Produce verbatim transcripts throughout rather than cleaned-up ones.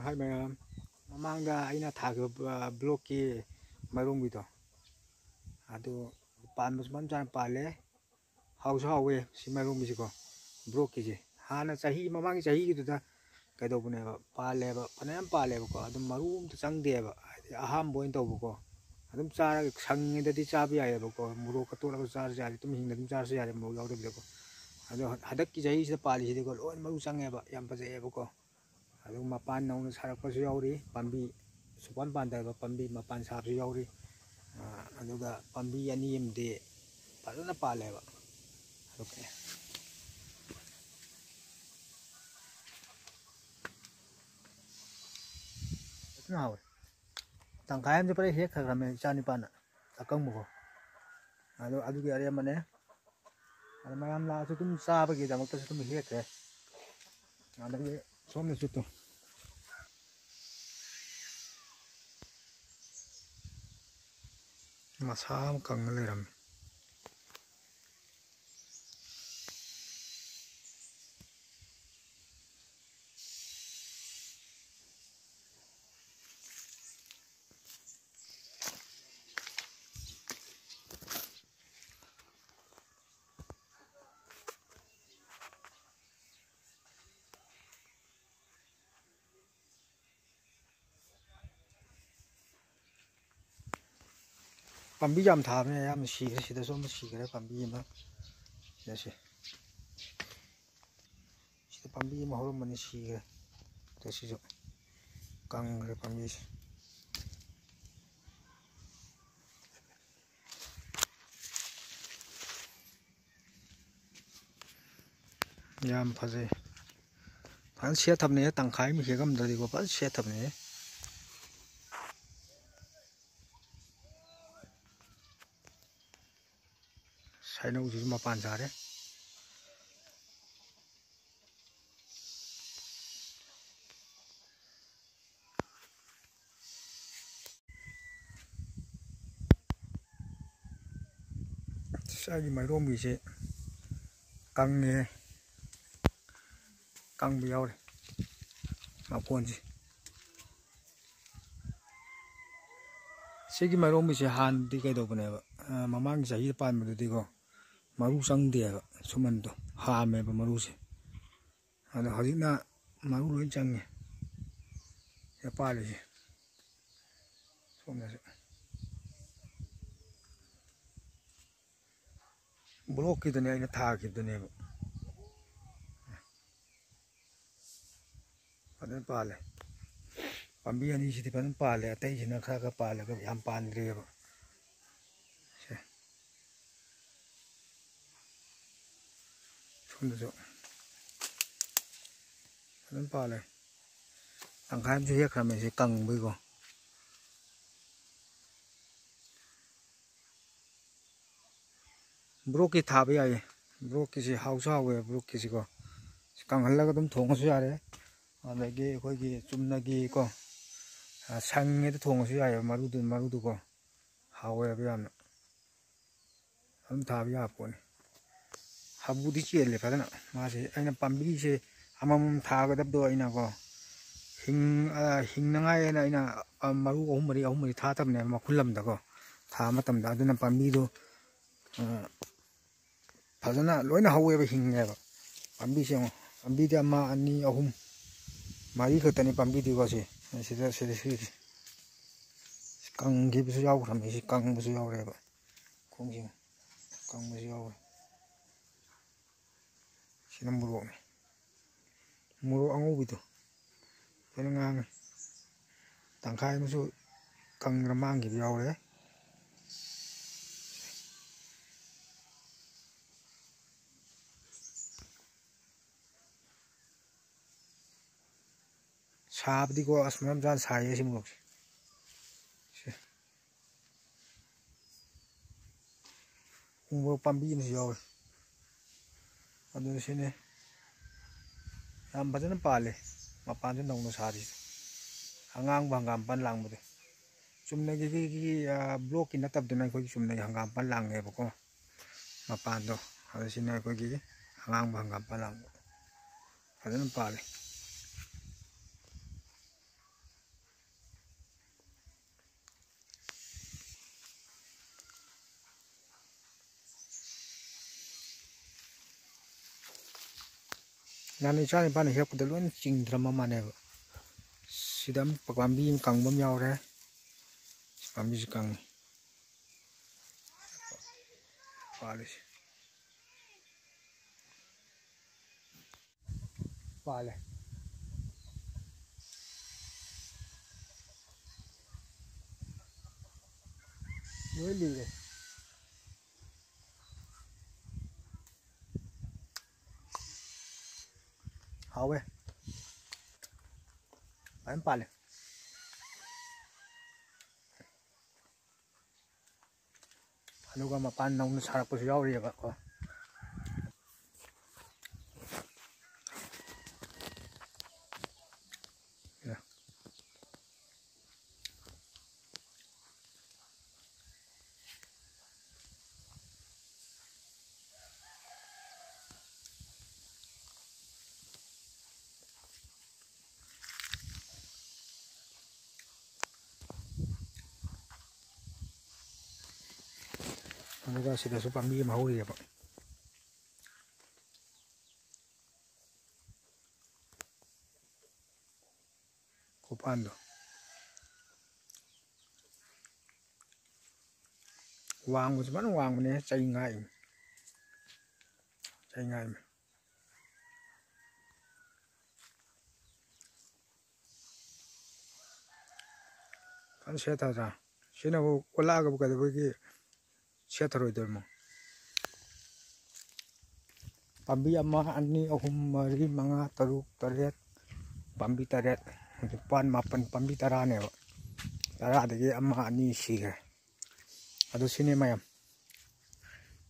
ꯍꯥꯏ ꯃꯌꯥꯝ, ꯃꯃꯥꯡꯗ ꯑꯩꯅ ꯊꯥꯈꯤꯕ ꯕ꯭ꯂꯣꯛꯀꯤ ꯃꯥꯏꯔꯣꯡꯕꯤꯗꯣ, ꯑꯗꯨ ꯄꯥꯟꯕꯁꯨ ꯃꯔꯝ ꯆꯥꯅ ꯄꯥꯜꯂꯦ꯫ ꯍꯥꯎꯁꯨ ꯍꯥꯎꯋꯦ ꯁꯤ ꯃꯥꯏꯔꯣꯡꯕꯤꯁꯤꯀꯣ, ꯕ꯭ꯂꯣꯛꯀꯤꯁꯦ꯫ ꯍꯥꯟꯅ ꯆꯍꯤ, ꯃꯃꯥꯡꯒꯤ ꯆꯍꯤꯒꯤꯗꯨꯗ ꯀꯩꯗꯧꯕꯅꯦꯕ, ꯄꯥꯜꯂꯦꯕ, ꯐꯅꯌꯥꯝ ꯄꯥꯜꯂꯦꯕꯀꯣ꯫ ꯑꯗꯨꯝ ꯃꯔꯨ ꯑꯝꯇ ꯆꯪꯗꯦꯕ, ꯍꯥꯏꯗꯤ ꯑꯍꯥꯟꯕ ꯑꯣꯏꯅ ꯇꯧꯕꯀꯣ꯫ ꯑꯗꯨꯝ ꯆꯥꯔꯒ ꯁꯪꯉꯤꯉꯩꯗꯗꯤ ꯆꯥꯕ ꯌꯥꯏꯑꯕꯀꯣ, ꯃꯣꯔꯣꯛꯀ ꯇꯣꯠꯂꯒ ꯆꯥꯔꯁꯨ ꯌꯥꯔꯦ, ꯑꯗꯨꯝ ꯍꯤꯡꯅ ꯑꯗꯨꯝ ꯆꯥꯔꯁꯨ ꯌꯥꯔꯦ, ꯃꯣꯔꯣꯛ ꯌꯥꯎꯗꯕꯤꯗꯀꯣ꯫ ꯑꯗꯣ ꯍꯟꯗꯛꯀꯤ ꯆꯍꯤꯁꯤꯗ ꯄꯥꯜꯂꯤꯁꯤꯗꯤꯀꯣ, ꯂꯣꯏ ꯃꯔꯨ ꯆꯪꯉꯦꯕ, ꯌꯥꯝ ꯐꯖꯩꯑꯕꯀꯣ꯫ ꯑꯗꯨꯒ ꯃꯄꯥꯟ ꯅꯧꯅ ꯁꯥꯔꯛꯄꯁꯨ ꯌꯥꯎꯔꯤ, ꯄꯥꯝꯕꯤ ꯁꯨꯄꯥꯟ ꯄꯥꯟꯗꯕ ꯄꯥꯝꯕꯤ ꯃꯄꯥꯟ ꯁꯥꯕꯁꯨ ꯌꯥꯎꯔꯤ꯫ ꯑꯗꯨꯒ ꯄꯥꯝꯕꯤ ꯑꯅꯤ ꯑꯃꯗꯤ ꯐꯖꯅ ꯄꯥꯜꯂꯦꯕ꯫ ꯑꯗꯨꯒ ꯐꯖꯅ ꯍꯥꯎꯋꯦ꯫ ꯇꯪꯈꯥꯏ ꯑꯃꯗꯤ ꯄꯨꯔꯥ ꯍꯦꯛꯈ꯭ꯔꯕꯅꯦ ꯏꯆꯥ ꯅꯤꯄꯥꯅ, ꯑꯀꯪꯕꯀꯣ꯫ ꯑꯗꯣ ꯑꯗꯨꯒꯤ ꯑꯔꯦꯝꯕꯅꯦ꯫ ꯑꯗ ꯃꯌꯥꯝ ꯂꯥꯛꯑꯁꯨ ꯑꯗꯨꯝ ꯆꯥꯕꯒꯤꯗꯃꯛꯇꯁꯨ ꯑꯗꯨꯝ ꯍꯦꯛꯈ꯭ꯔꯦ꯫ ꯑꯗꯒꯤ ꯁꯣꯝꯗꯁꯨ ꯇꯨ꯫ ꯃꯁꯥ ꯑꯃ ꯀꯪꯉ ꯂꯩꯔꯝꯃꯤ꯫ ꯄꯥꯝꯕꯤ ꯌꯥꯝ ꯊꯥꯕꯅꯦ, ꯑꯌꯥꯝꯕ ꯁꯤꯈ꯭ꯔꯦ꯫ ꯁꯤꯗꯁꯨ ꯑꯃ ꯁꯤꯈ꯭ꯔꯦ, ꯄꯥꯝꯕꯤ ꯑꯃ꯫ ꯁꯤꯗ ꯁꯤ꯫ ꯁꯤꯗ ꯄꯥꯝꯕꯤ ꯑꯃ ꯍꯧꯔꯝꯕꯅꯤ, ꯁꯤꯈ꯭ꯔꯦ꯫ ꯑꯗꯣ ꯁꯤꯁꯨ ꯀꯪꯈ꯭ꯔꯦ ꯄꯥꯝꯕꯤꯁꯦ꯫ ꯌꯥꯝ ꯐꯖꯩ꯫ ꯐꯖꯅ ꯁꯦꯠꯊꯕꯅꯦ, ꯇꯪꯈꯥꯏ ꯑꯃ ꯍꯦꯛꯑꯝꯗ꯭ꯔꯗꯤꯀꯣ, ꯐꯖꯅ ꯁꯦꯠꯊꯕꯅꯦ꯫ ꯁꯩꯅꯧꯁꯤꯁꯨ ꯃꯄꯥꯟ ꯁꯥꯔꯦ꯫ ꯑꯁ, ꯑꯩꯒꯤ ꯃꯥꯏꯔꯣꯡꯕꯤꯁꯦ ꯀꯪꯉꯦ, ꯀꯪꯕ ꯌꯥꯎꯔꯦ ꯃꯀꯣꯟꯁꯦ꯫ ꯁꯤꯒꯤ ꯃꯥꯏꯔꯣꯡꯕꯤꯁꯦ ꯍꯥꯟꯅꯗꯤ ꯀꯩꯗꯧꯕꯅꯦꯕ, ꯑ, ꯃꯃꯥꯡꯒꯤ ꯆꯍꯤꯗ ꯄꯥꯟꯕꯗꯨꯗꯤꯀꯣ, ꯃꯔꯨ ꯆꯪꯗꯦꯕ, ꯁꯨꯃꯟꯗꯣ ꯍꯥꯝꯃꯦꯕ ꯃꯔꯨꯁꯦ꯫ ꯑꯗꯣ ꯍꯧꯖꯤꯛꯅ ꯃꯔꯨ ꯂꯣꯏ ꯆꯪꯉꯦ꯫ ꯁꯤꯗ ꯄꯥꯜꯂꯤꯁꯦ꯫ ꯁꯣꯝꯗꯁꯨ꯫ ꯕ꯭ꯂꯣꯛꯀꯤꯗꯨꯅꯦ ꯑꯩꯅ ꯊꯥꯈꯤꯕꯗꯨꯅꯦꯕ꯫ ꯐꯖꯅ ꯄꯥꯜꯂꯦ꯫ ꯄꯥꯝꯕꯤ ꯑꯅꯤꯁꯤꯗꯤ ꯐꯖꯅ ꯄꯥꯜꯂꯦ, ꯑꯇꯩꯁꯤꯅ ꯈꯔ ꯈꯔ ꯄꯥꯜꯂꯒ ꯌꯥꯝ ꯄꯥꯟꯗ꯭ꯔꯤꯑꯕ꯫ ꯁꯦ꯫ ꯁꯣꯝꯗꯁꯨ ꯐꯖꯅ ꯄꯥꯜꯂꯦ꯫ ꯇꯪꯈꯥꯏ ꯑꯃꯁꯨ ꯍꯦꯛꯈ꯭ꯔꯕꯅꯦ ꯁꯤ ꯀꯪꯕꯒꯤꯀꯣ꯫ ꯕ꯭ꯔꯣꯛꯀꯤ ꯊꯥꯕ ꯌꯥꯏꯌꯦ꯫ ꯕ꯭ꯔꯣꯛꯀꯤꯁꯤ ꯍꯥꯎꯁꯨ ꯍꯥꯎꯋꯦ, ꯕ꯭ꯔꯣꯛꯀꯤꯁꯤꯀꯣ꯫ ꯀꯪꯍꯜꯂꯒ ꯑꯗꯨꯝ ꯊꯣꯡꯉꯁꯨ ꯌꯥꯔꯦ꯫ ꯑꯗꯒꯤ ꯑꯩꯈꯣꯏꯒꯤ ꯆꯨꯝꯅꯒꯤꯀꯣ, ꯑ, ꯁꯪꯉꯦꯗ ꯊꯣꯡꯉꯁꯨ ꯌꯥꯏꯌꯦ, ꯃꯔꯨꯗꯨ, ꯃꯔꯨꯗꯨꯀꯣ꯫ ꯍꯥꯎꯋꯦꯕ ꯌꯥꯝꯅ꯫ ꯑꯗꯨꯝ ꯊꯥꯕ ꯌꯥꯕ ꯄꯣꯠꯅꯤ꯫ ꯍꯥꯕꯨꯗꯤ ꯆꯦꯜꯂꯦ ꯐꯖꯅ꯫ ꯃꯥꯁꯦ ꯑꯩꯅ ꯄꯥꯝꯕꯤꯁꯦ ꯑꯃꯃꯝ ꯊꯥꯒꯗꯕꯗꯣ ꯑꯩꯅꯀꯣ, ꯍꯤꯡ-, ꯑ, ꯍꯤꯡꯅꯉꯥꯏ ꯍꯥꯏꯅ ꯑꯩꯅ, ꯑ, ꯃꯔꯨ ꯑꯍꯨꯝ ꯃꯔꯤ, ꯑꯍꯨꯝ ꯃꯔꯤ ꯊꯥꯗꯕꯅꯦꯕ ꯃꯈꯨꯜ ꯑꯃꯗꯀꯣ, ꯊꯥ ꯃꯇꯝꯗ꯫ ꯑꯗꯨꯅ ꯄꯥꯝꯕꯤꯗꯣ, ꯑ, ꯐꯖꯅ ꯂꯣꯏꯅ ꯍꯧꯋꯦꯕ, ꯍꯤꯡꯉꯦꯕ꯫ ꯄꯥꯝꯕꯤꯁꯦ ꯌꯦꯡꯉꯣ, ꯄꯥꯝꯕꯤꯗꯤ ꯑꯃ, ꯑꯅꯤ, ꯑꯍꯨꯝ, ꯃꯔꯤ ꯈꯛꯇꯅꯤ ꯄꯥꯝꯕꯤꯗꯤꯀꯣ꯫ ꯁꯤ, ꯁꯤꯗ, ꯁꯤꯗ, ꯁꯤ, ꯁꯤ ꯀꯪꯈꯤꯕꯁꯨ ꯌꯥꯎꯈ꯭ꯔꯕꯅꯤ, ꯁꯤ ꯀꯪꯕꯁꯨ ꯌꯥꯎꯔꯦꯕ꯫ ꯈꯣꯡꯁꯦ ꯌꯦꯡꯉꯣ, ꯀꯪꯕꯁꯨ ꯌꯥꯎꯔꯦ꯫ ꯁꯤꯅ ꯃꯣꯔꯣꯛꯅꯤ꯫ ꯃꯣꯔꯣꯛ ꯑꯉꯧꯕꯤꯗꯣ꯫ ꯐꯖꯅ ꯉꯥꯡꯉꯤ꯫ ꯇꯪꯈꯥꯏ ꯑꯃꯁꯨ ꯀꯪꯗꯅ ꯃꯥꯡꯈꯤꯕ ꯌꯥꯎꯔꯦ꯫ ꯁꯥꯕꯗꯤꯀꯣ, ꯑꯁ, ꯃꯔꯝ ꯆꯥꯅ ꯁꯥꯏꯌꯦ ꯁꯤ ꯃꯣꯔꯣꯛꯁꯦ꯫ ꯁꯦ꯫ ꯎꯃꯣꯔꯣꯛ ꯄꯥꯝꯕꯤ ꯑꯃꯁꯨ ꯌꯥꯎꯔꯤ꯫ ꯑꯗꯨ ꯁꯤꯅꯤ꯫ ꯌꯥꯝ ꯐꯖꯅ ꯄꯥꯜꯂꯤ꯫ ꯃꯄꯥꯟꯁꯨ ꯅꯧꯅ ꯁꯥꯔꯤ꯫ ꯑꯉꯥꯡꯕ ꯍꯪꯒꯥꯝꯄꯥꯟ ꯂꯥꯡꯕꯗꯣ꯫ ꯆꯨꯝꯅꯒꯤ ꯑꯩꯈꯣꯏꯒꯤ, ꯑ, ꯕ꯭ꯂꯣꯛꯀꯤ ꯅꯠꯇꯕꯗꯨꯅ ꯑꯩꯈꯣꯏꯒꯤ ꯆꯨꯝꯅꯒꯤ ꯍꯪꯒꯥꯝꯄꯥꯟ ꯂꯥꯡꯉꯦꯕꯀꯣ꯫ ꯃꯄꯥꯟꯗꯣ꯫ ꯑꯗꯨ ꯁꯤꯅ ꯑꯩꯈꯣꯏꯒꯤ ꯑꯉꯥꯡꯕ ꯍꯪꯒꯥꯝꯄꯥꯟ ꯂꯥꯡꯕ꯫ ꯐꯖꯅ ꯄꯥꯜꯂꯤ꯫ ꯅꯍꯥꯟ ꯏꯆꯥ ꯅꯤꯄꯥꯅ ꯍꯦꯛꯄꯗ ꯂꯣꯏꯅ ꯆꯤꯡꯊꯔꯝꯕ ꯃꯥꯜꯂꯦꯕ꯫ ꯁꯤꯗ ꯑꯃ ꯄꯥꯝꯕꯤ ꯑꯃ ꯀꯪꯕ ꯑꯃ ꯌꯥꯎꯔꯦ꯫ ꯁꯤ ꯄꯥꯝꯕꯤꯁꯤ ꯀꯪꯉꯤ꯫ ꯄꯥꯜꯂꯤꯁꯦ꯫ ꯄꯥꯜꯂꯦ꯫ ꯂꯣꯏ ꯂꯤꯔꯦ꯫ ꯍꯥꯎꯋꯦ꯫ ꯐꯖꯅ ꯄꯥꯜꯂꯦ꯫ ꯑꯗꯨꯒ ꯃꯄꯥꯟ ꯅꯧꯅ ꯁꯥꯔꯛꯄꯁꯨ ꯌꯥꯎꯔꯤꯑꯕ ꯀꯣ꯫ ꯑꯗꯨꯒ ꯁꯤꯗꯁꯨ ꯄꯥꯝꯕꯤ ꯑꯃ ꯍꯧꯔꯤꯑꯕ꯫ ꯈꯨꯄꯥꯟꯗꯣ꯫ ꯋꯥꯡꯕꯁꯤ ꯐꯖꯅ ꯋꯥꯡꯕꯅꯦ, ꯆꯩ ꯉꯥꯛꯏ꯫ ꯆꯩ ꯉꯥꯛꯏ꯫ ꯐꯖꯅ ꯁꯦꯠꯊꯗ꯭ꯔꯥ? ꯁꯤꯅꯕꯨ ꯑꯣꯜꯂꯛꯑꯒꯕꯨ ꯀꯩꯗꯧꯕꯒꯤ ꯁꯦꯠꯊꯔꯣꯏꯗꯣꯏꯅꯣ? ꯄꯥꯝꯕꯤ ꯑꯃ, ꯑꯅꯤ, ꯑꯍꯨꯝ, ꯃꯔꯤ, ꯃꯉꯥ, ꯇꯔꯨꯛ, ꯇꯔꯦꯠ, ꯄꯥꯝꯕꯤ ꯇꯔꯦꯠ, ꯅꯤꯄꯥꯟ, ꯃꯥꯄꯟ, ꯄꯥꯝꯕꯤ ꯇꯔꯥꯅꯦꯕ꯫ ꯇꯔꯥꯗꯒꯤ ꯑꯃ, ꯑꯅꯤ ꯁꯤꯈ꯭ꯔꯦ꯫ ꯑꯗꯨ ꯁꯤꯅꯤ ꯃꯌꯥꯝ,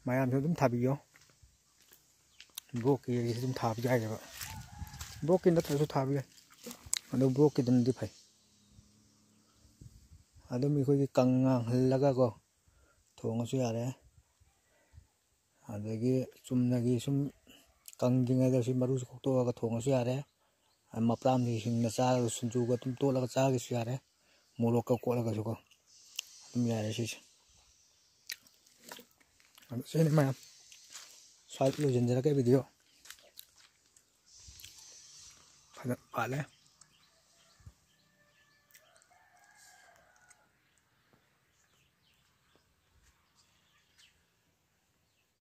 ꯃꯌꯥꯝꯁꯨ ꯑꯗꯨꯝ ꯊꯥꯕꯤꯌꯣ꯫ ꯕ꯭ꯂꯣꯛꯀꯤ ꯑꯗꯨꯝ ꯊꯥꯕ ꯌꯥꯏꯑꯕ꯫ ꯕ꯭ꯂꯣꯛꯀꯤ ꯅꯠꯇ꯭ꯔꯁꯨ ꯊꯥꯕ ꯌꯥꯏ꯫ ꯑꯗꯨ ꯕ꯭ꯂꯣꯛꯀꯤꯗꯨꯅꯗꯤ ꯐꯩ꯫ ꯑꯗꯨꯝ ꯑꯩꯈꯣꯏꯒꯤ ꯀꯪ ꯉꯥꯡꯍꯜꯂꯒꯀꯣ, ꯊꯣꯡꯉꯁꯨ ꯌꯥꯔꯦ꯫ ꯑꯗꯒꯤ ꯆꯨꯝꯅꯒꯤ ꯁꯨꯝ ꯀꯪꯗ꯭ꯔꯤꯉꯩꯗ ꯁꯤ ꯃꯔꯨꯁꯤ ꯈꯣꯛꯇꯣꯛꯑꯒ ꯊꯣꯡꯉꯁꯨ ꯌꯥꯔꯦ꯫ ꯃꯄ꯭ꯔꯥꯝꯁꯤ ꯍꯤꯡꯅ ꯆꯥꯔꯒ, ꯁꯤꯡꯖꯨꯒ ꯑꯗꯨꯝ ꯇꯣꯠꯂꯒ ꯆꯥꯒꯦꯁꯨ ꯌꯥꯔꯦ꯫ ꯃꯣꯔꯣꯛꯀ ꯀꯣꯠꯂꯒꯁꯨꯀꯣ ꯑꯗꯨꯝ ꯌꯥꯔꯦ ꯁꯤꯁꯦ꯫ ꯑꯗꯨ ꯁꯤꯅꯤ ꯃꯌꯥꯝ꯫ ꯁ꯭ꯋꯥꯏꯗ ꯂꯣꯏꯁꯤꯟꯖꯔꯒꯦ ꯚꯤꯗꯤꯑꯣ꯫ ꯋꯥꯠꯂꯦ꯫